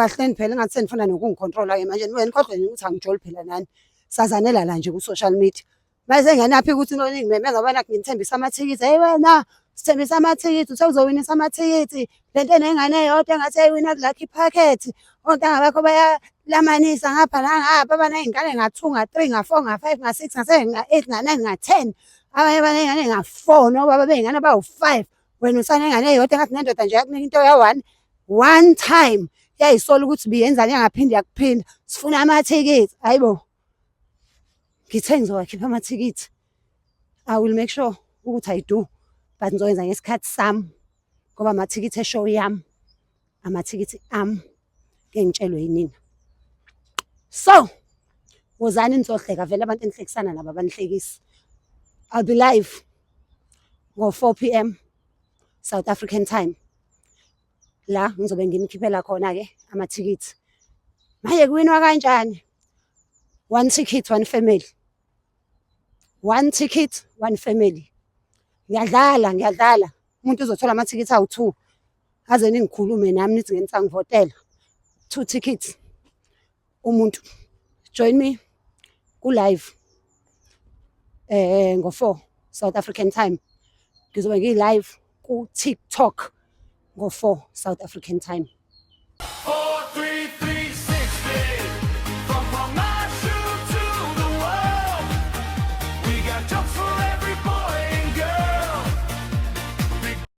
Kahleni phela, engathi senifuna nokungikhontrola-ke manje. Nibuye nikhohlwe nje ukuthi angijoli phela nani. Sazanela la nje ku-social media. Mase ngenaphi ukuthi ningimemeza ngoba nakhu nginithembisa amathikithi. Hey wena, sithembisa amathikithi, uthe uzowinisa amathikithi. Le nto enengane eyodwa engathi yayiwina ku-lucky packet. Ontanga bakho bayalamanisa ngapha nangapha, abaney'ngane nga-two, nga-three, nga-four, nga-five, nga-six, nga-seven, nga-eight, nga-nine, nga-ten. Abanye baney'ngane nga-four, nobaba bey'ngane abawu-five. Wena usanengane eyodwa engathi nendoda nje yakunika into ya-one. One time yayisola ukuthi biyenzani, yangaphinde yakuphinda. Sifuna amathikithi. Hayi bo. Ngithe ngizowakhipha amathikithi. I will make sure ukuthi I do, but ngizoyenza ngesikhathi sami ngoba amathikithi e-show yami, amathikithi ami, ngeke ngitshelwe yinina. So, wozani nizohleka vele, abantu enihlekisana nabo abanihlekisi. I'll be live ngo-4 p.m. South African time. La ngizobe nginikhiphela khona-ke amathikithi. Manje kuwinwa kanjani? One ticket, one family. One ticket, one family. Ngiyadlala, ngiyadlala. Umuntu uzothola amathikithi awu-two. Aze ningikhulume nami nithi ngeke nisangivotela. Two tickets. Umuntu. Join me ku-live ngo-4 South African time. Ngizobe ngiyi-live ku-TikTok ngo-4 South African time.